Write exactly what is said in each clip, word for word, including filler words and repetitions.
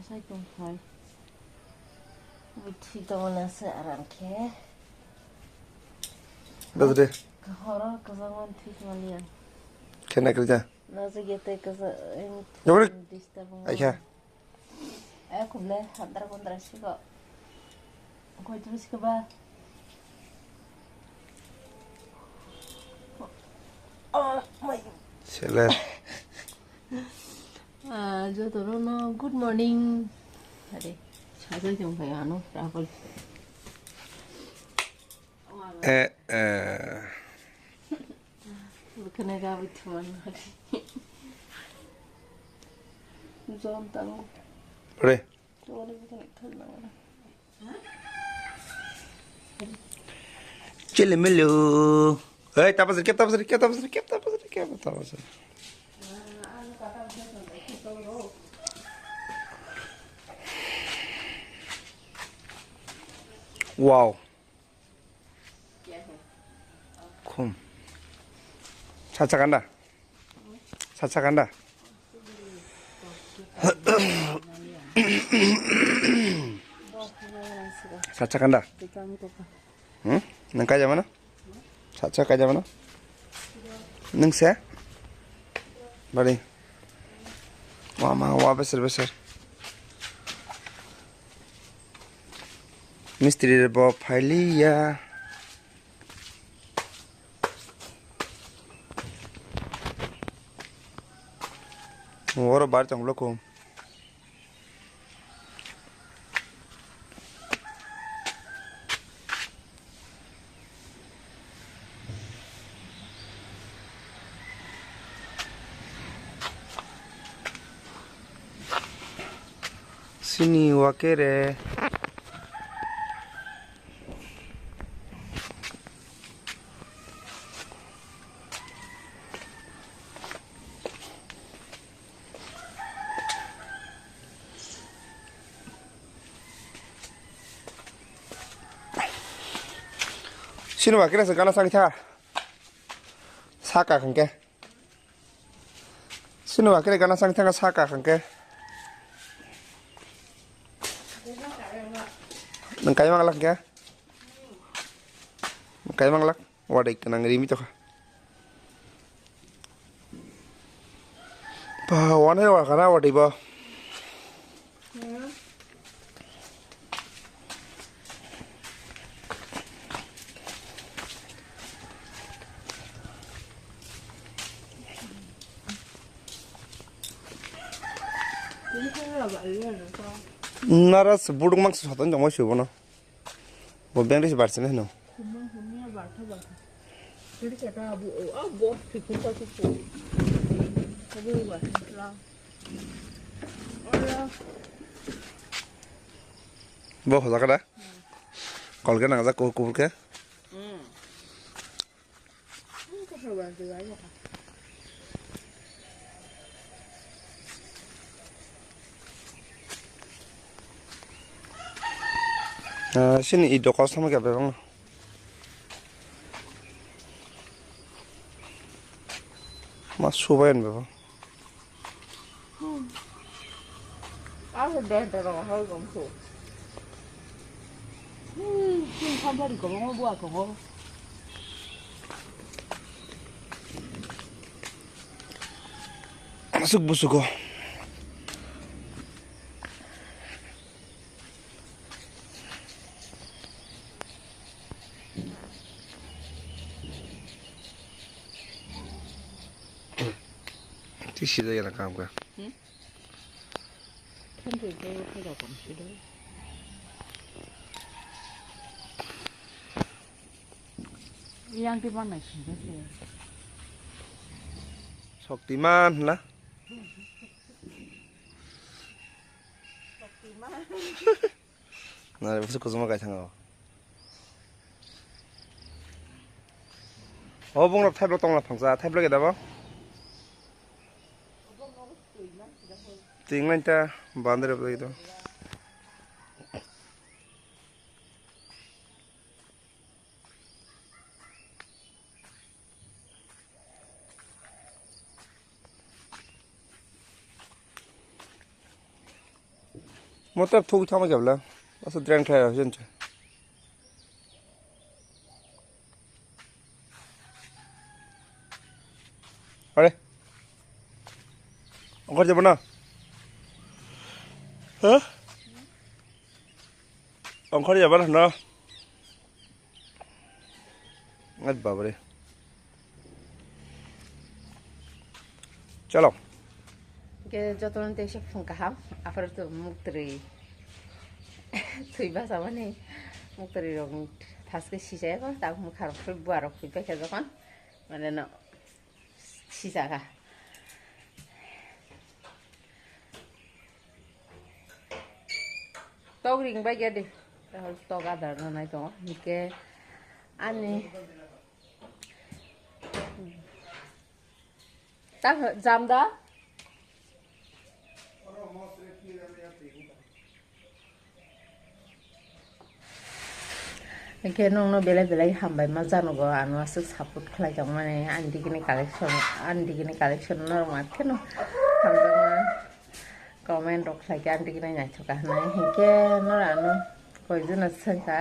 Hai tong phai. Buthi tongna se aram khe. Dajde. Kahoro kazangwan thik maliya. Khena krija. Nazi gete kaza. Jogre. Disturb. Aisha. Eh, kuble, handra kondra siko. Koi tu siko ba. Oh, my. Seler. Ah, jotono no, good morning. Are, sajak jong kaya ano, Rahul. Eh, eh. Bukhana gabi thuan. Jon tango. Re. Tuan bukhana thal nang. Chile melo. Hey, tapasri, kep tapasri, kep tapasri, kep tapasri, kep tapasri. Wow. Khum. Sacha kanda. Sacha kanda. Sacha kanda. Hmm? Nang kaja mana? Sacha kaja mana? Nang se? Bari. Wa ma wa besar besar. Mistri bo phailiya. Oro bar tong blo ko. Sini wakere. Sini wakere se gana sangtha. Saka khangke. Sini wakere gana sangtha saka khangke. Nang kai manglak ke? Nang kai manglak? Wadai kanang rimi tokha. Ba, wane wa kana wadai ba. Nara se buduk mak se soton jongma se bono. Bo beng risi bar sene hino. Bo hoda kada. Kolge nang jak kubur ke. Ah, sini i dokos sama kaya bebang. Mas subayan bebang. Aro deh deh rong hoi gom su. Hmm, sing sambar ko mo bua ko mo. Masuk busuk ko. Tisi da yana kam ka. Hmm? Yang di mana sih? Shaktiman lah. Shaktiman. Nare bwswk kwchwma kaisa thango. O bungrok thaiblok tongla phangsa, thaiblok ya dabo? Tinglain ta bandar ya. Motor thuk thama kebla. Asa drain khlai rok se. Are. Ongkhor jabo na? Ha? Ongkhor jabo na? At babare. Chalo. Ke jotono te se phung kaham, aphar to muktri. Thui basa mani muktri rok thaske sisaya ko, ta mukha rok sui bua rok sui paikha jokon. Mane no sisaka. Tok ring bai gede. Tok adar no nai tongo. Hingke ani ta jamda. Hingke nongno belai belai hambai ma janogo, ano aswk support khlai tongmani, ani digini collection, ani digini collection norok ma kheno hamjakma comment rok khlai khe ani digini naithok ka hinwi. Hingke noro ano koijono swngkha,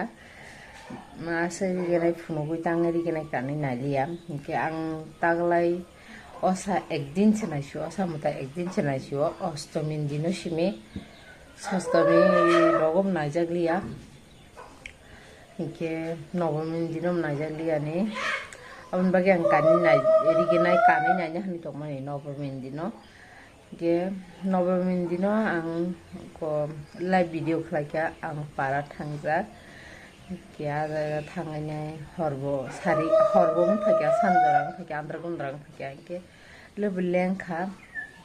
ma aswk rigenai phunugwi tangwi rigenai kanwi nailiya, hingke ang taglai osa ekdin se naisio, osa mwtai ekdin se naisio, ostomi ni dino simi. Sastami rogom naijak liya. Hingke nobomi dino naijak liya ni. Aboni bagwi ang kani nai, rigenai kani naina hinwi tongmani nobomi dino. Hingke nobomi dino ang ko live video khlaikha ang para thangjak. Hingke ah jaga thangainai horbo sari, horbo wng phaikha, sanjora wng phaikha, andra gundra wng phaikha, hingke lobo lengkha.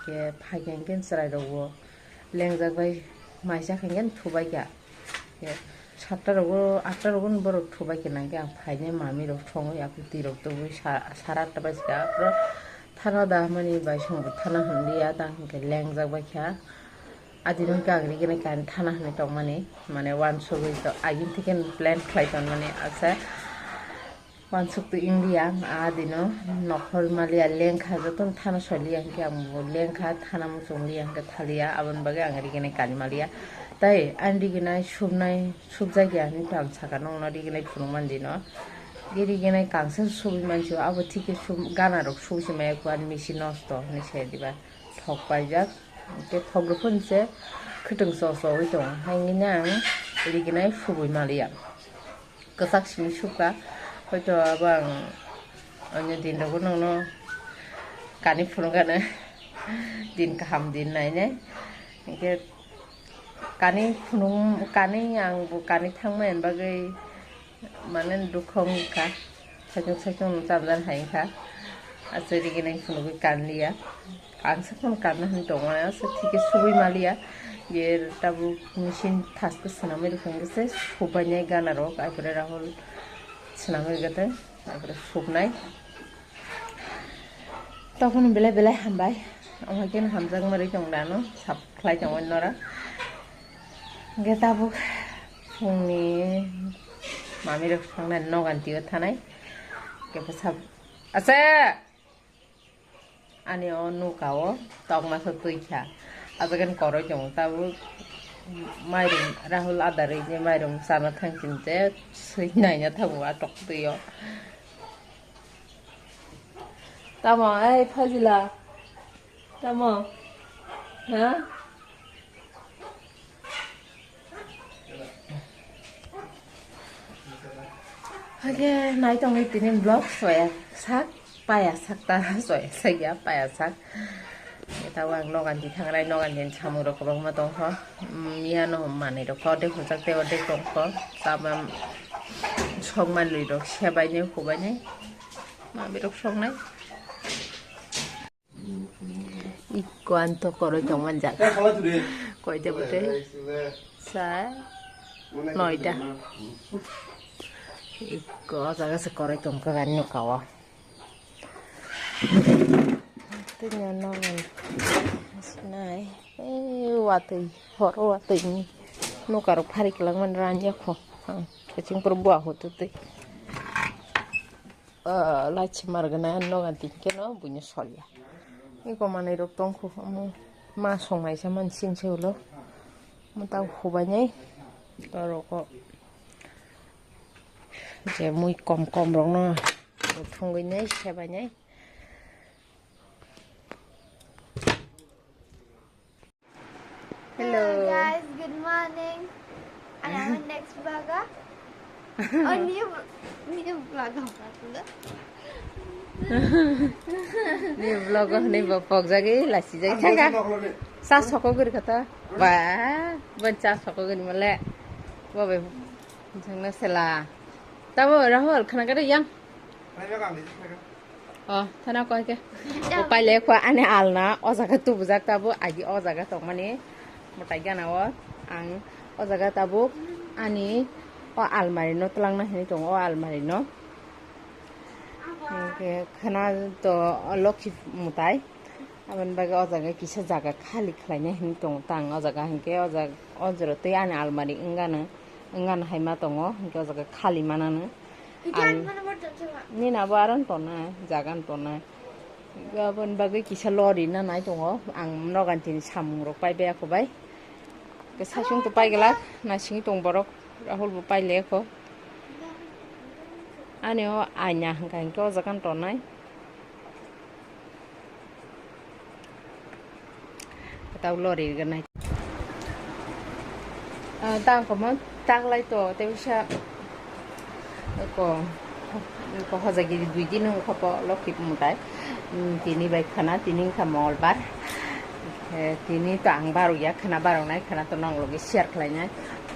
Hingke phaikha hingke chwrai rokbo lengjak bai maisa khe thubai kha. Satta rogo, atta rogo borok thubai khe nang khe ang phainai mami rok thongwi, aku twi rok tubui sa-, sara atta bai kha. Aphuru thana da mani bai song bo thana hwnliya, tang hwnkhe lengjak bai kha. Adino hwnkhe ang rigenai kain thana hwnwi tongmani, mane wansugwi to agini thikhe plan khlai tongmani asa. Wansuk to India, ah, dino nokhor maliya lengkha, jotono thana soi liya hwnkhe ang bo lengkha, thana muchung liya hwnkhe thaliya, aboni bagwi ang rigenai kani maliya. Tai ani rigenai subnai, subjak ya hinwi to ang saka nongno rigenai phunukmani dino. Ge rigenai kangsa subwi mansi o, abo thikhe sub-, gana rok subwi se maya kho ani misi nosto hinwi se diba thok paijak. Hwnkhe thok rok phano se khwtwng cho chowi tongo, haini ang rigenai subwi maliya. Kwchak simi sukha, hoito abo ang onyo din rogo nongno kani phunukgana din kaham din nainai. Hingke kani phunuk, kani ang bo kani thangmani bagwi mane dukha wngkha, saichung saichung no chamjani hai wngkha, aswk rigenai phunugwi kanliya. Ang sakhno karna hwn tongo, asa thike subui maliya. Ye tabuk machine thaske swnamwi rwkha, hwnkhe se subainai gana rok, aipore Rahul swnamwi rwkha, aipore subnai. Tokoni belai belai hambai, omo khe hamjak mari tong dano, sap khlai tongo nora. Hwnkhe tabuk phungni mami rok songnai nogan tio thanai, khe bwsa ase. Ani o nuka o tokma khe twi kha. Ajagani koroi tongo tabuk. Mairum Rahul adar rwi je mairum chana thang chini je swi naina thango a tok twi o. Tamo, ei Fazila. Tamo. Ha? Hake nai tongwi tini vlog soya sak, paya sak ta, soya sak ya, paya sak. Eta ang nogan di thangrai, nogan di samung rok kwbangma tongkho. Miya no manwi rok kho, de hojak te ode tongkho. Tama sok manwi rok sebaini, hubaini. Ma birok songnai. Ikko anto koroi tong manjak. Koita bote? Sa noita. Ikko o jaga se koroi tong kha gani nokao. Tini ano nai. Eh, watwi, horo watwi ni. Nokarok phari kwlangmani ranya kho. Ang kaching pura bua hoto twi. Ah, lachi margana nogan tin keno buino solya. Iko manwi rok tongkhu omo ma songnaisa mansin se ulo. Mwtang hubainai, borok o je mui kom kom rokno thwngwi nai sebainai. Hello. Hello guys, good morning. And our next vlogger. Oh, new, new vlogger. New vlogger ni bo pokjagwi lasi jai thangka. Sa soko guri kata. Ba, ban sa soko guri male. Bo be jangna sela. Tabo Rahul khana kare yang. Oh, thana koi ke. O paile ko ani alna o jaga tubujak tabuk agi o jaga tongmani mwtai gana o ang o jaga tabuk ani o almari no twlangna hinwi tongo o almari no. Hwnkhe khwna to lokhi mwtai. Aboni bagwi o jaga kisa jaga khali khlainai hinwi tongo tang o jaga hinkhe o jaga o jora tei ani almari wngano wngano hai ma tongo hinkhe o jaga khali manano. Nini abo aro tona jaga tona. Aboni bagwi kisa lorry na nai tongo ang nogan tini samung rok pai baya kho bai. Saichung to pai glak naisingwi tong borok Rahul bo pai le kho. Ani o aina hwnkha hinkhe o jaga tonai. Tau lorry gwnai. Ah, tang komo taklai to tei bisa ko ko hojagi dui din wngkha po lokhi mwtai. Mm, tini bai khana tini wngkha mongolbar. Eh, tini to ang barok ya khana barok nai khana to nong logi share khlai nai.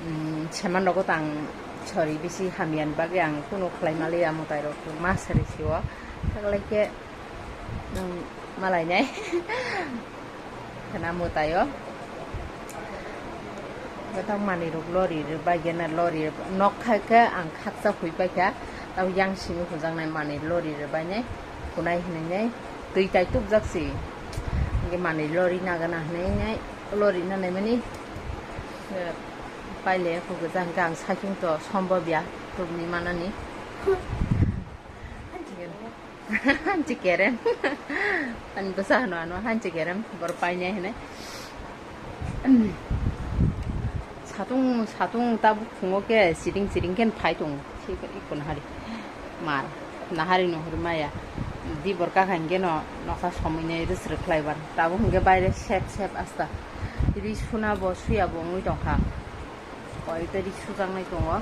Mm, seman rogo to ang sorry bisi hamya ni bagwi ang kunu khlai maliya mwtai rok ma sari siwo. Taklai khe Nang malainai. Khana mwtaio. Betang manwi rok lorry rwbai gena lorry nok khai khe ang khaksa hwi paikha. Tamo yang simi hujaknai manwi lorry rwbainai. Khwnai hinwi nai twi tai tubjak si. Hingke manwi lorry nagana hinwi nai lorry nanai mani. Paile kugujak hingke ang saichung to sombobya tubni manani. Hanchi kerem. Ani bwsa hano ano hanchi kerem. Bor painai hinwi. Satung satung tabuk phungo khe siring siring khe phai tongo. Siko iko nahari. Mar nahari no hori maya. Di bor kaka hingke no nokha somoi nai ris rwkhlai bar. Tabuk hingke baire sep sep asta. Ri suna bo suya bo wngwi tongkha. Koi tari sujaknai tongo.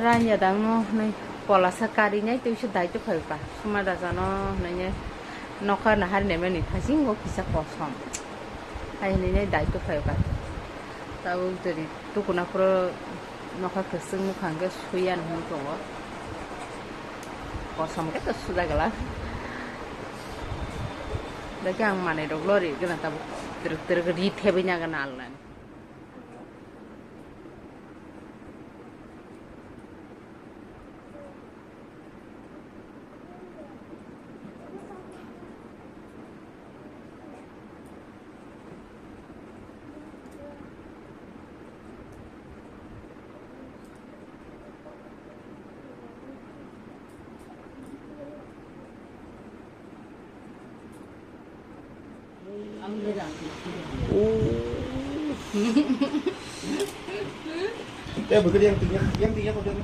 Ranya dangno hwnwi polasa karinai tei se daitw phaikha. Suma dajano hwnwi nokha nahar nemani thasing o kisa kosom. Hai hwnwi nai daitw phaikha. Tabuk tari tukuna phuru nokha kwchwng mukhang khe suya hwnwi tongo. Kosom khe to sujagala. Dakhe ang manwi rok lori gana tabuk twrwk twrwk ri thebwi nagana alnani. Eh, bekerja yang tinggi, yang tinggi apa dia?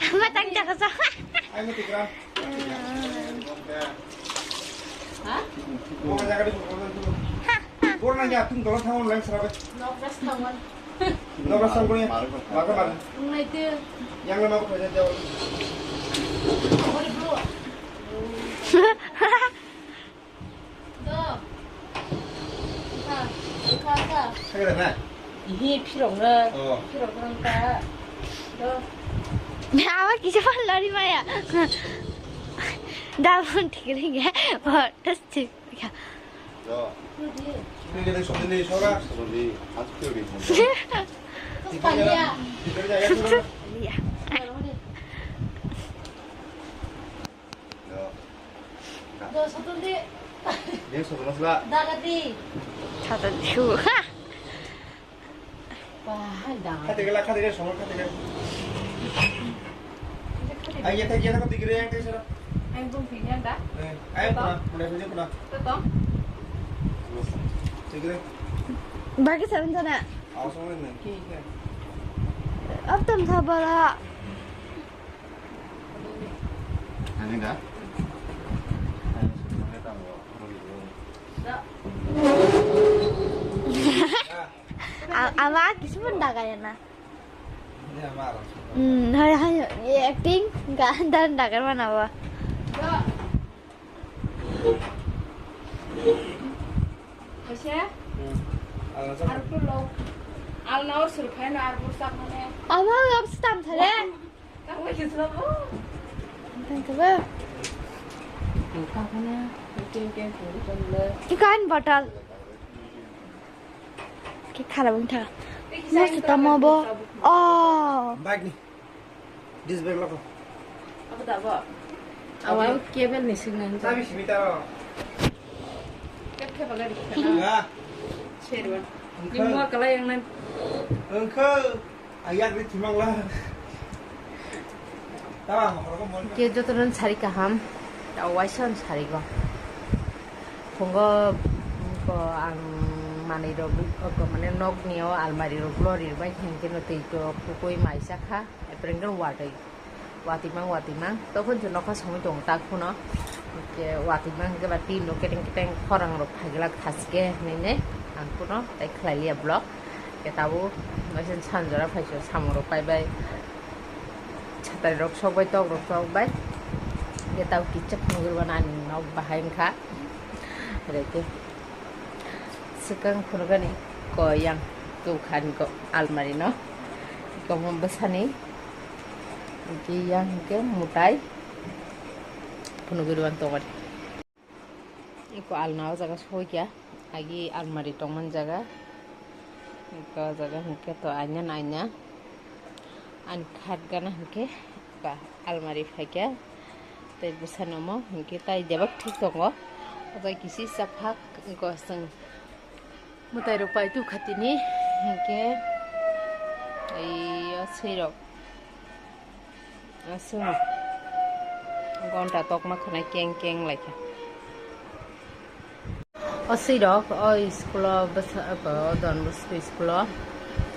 Ama tang jaga sa. Ha? Borna ya tung dola thangon lang sarabe. Nokras thangon. Nokras thangon ya. Maka maka. Ngai te. Yang lama ko jaga. Ori bro. Do. Kha, kha, kha. Kha na? Ihi phirok na. Oh. Phirok na ka. Do. Awa kisa phan lari maya. Dabon thik ringe. Bo tas thik. Yo. Ini kita sudah di sorak, sudah di, harus kiri. Iya. Yo. Dia sudah masuk. Dagati. Satu dua. Wah, dah. Kati gela, kati gela, semua kati gela. Ayo, ayo, ayo, kati gela yang tadi sana. Ayo, bung pini anda. Eh, ayo, kuna, kuna, kuna, kuna. Tetong. Kati gela. Bagi seven sana. Awas, semua ini. Ab tam sabala. Ani dah? Ayo, semua kita mau. Dah. Ama kisi pun daga ya na. Hmm, hai hai, acting ga dan daga mana ba? Kaisa? Hmm. Alna chakra. Arphulo. Alna or sir khaina arphulo chakmani. Ama gab stam thare. Tangwi kisa bo. Thank you. Kakana, keng keng kuru chongle. Ikan bottle. Ki khala bung tha. Mo suta mo bo. Oh. Bike ni. This bag lako. Apa tak apa? Awa cable ni signal. Tapi simi taro. Kep kep agak di. Ya. Sherwan. Engkau. Ni mua kala yang nan. Engkau. Ayak di timang lah. Tama, horok mo. Ke jotonon sari kaham. Awa san sari go. Phungo ko ang manwi rok ko mane nok ni o almari rok lo rirbai hinkhe no twi tok tukui maisa kha. Aprengkhe watwi, watwi mang, watwi mang. Tokon se nokha songwi tongo tak phano. Hinkhe watwi mang hinkhe ba tin rok keteng keteng khorang rok phaiglak thasike hinwi ne ang phano tei khlai liya vlog. Hinkhe tabuk machine sanjora phaiso samung rok paibai. Chatai rok sokbai, tok rok sokbai. Hinkhe tabuk kichak nugwi mano ani nok bahai wngkha. Reke. Swkang phunukani ko yang tukhani ko almari no. Ko mo bwsani. Ki yang ke mutai. Phunugwi rwan tongari. Iko alna o jaga soi kya. Agi almari tongman jaga. Iko jaga hingke to aina na aina. Ani khat gana hingke ba almari phaikya tei bwsano omo hingke tai debak thik tongo. O jaga kisi saphak wngkha chwng mwtai rok pai tu khatini hingke ai o swi rok aswk gonta tokma khwnai keng keng laikha. O swi rok o school o bwsa o Don Bosco school o,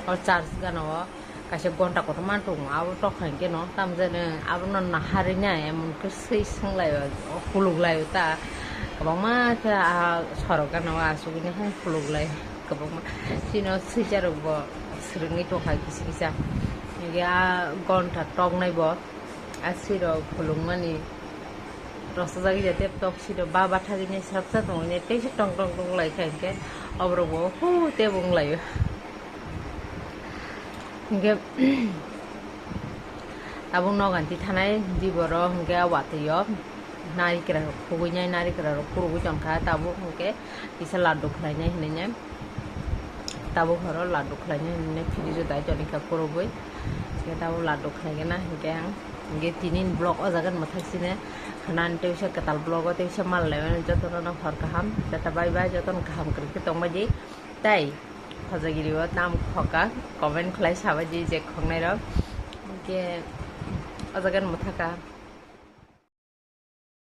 o church gana o kaisa gonta kotorma tongo, abo tokha hwnkhe no tamjani abono naharwi nai emon khe swi swnglaio, khuluk laio ta kwbangma khe a sorok gana o achugwi nai khuluk lai kwbangma chini o swijak rok bo swrwngwi tongkha kisa kisa hwnkhe a gonta toknai bo. A swi rok khulukmani rosajak ya tei tok swi rok ba bathagini saksa tongwi teisa tong tong tong lai kha hwnkhe oborok bo hu tebo wng laio. Hwnkhe tabuk noganti thanai di borok hwnkhe watwi o narikra rok khugwi nai narikra rok khurugwi tongkha tabuk hwnkhe. Kisa laddu khlainai hinwi ne tabuk horo laddu khlainai hinwi ne fridge o dai toni kha khurubui. Hingke tabuk laddu khlaigena hingke ang hingke tini vlog o jaga mwthak sine khwnani tei bisa kwtal vlog o tei bisa mal lai mani jotono no hor kaham tata bye bye jotono kaham kwrwi khe tongbai di tei khojagiri o tam khoka comment khlai sabai di je khongnai rok hingke o jaga mwthaka.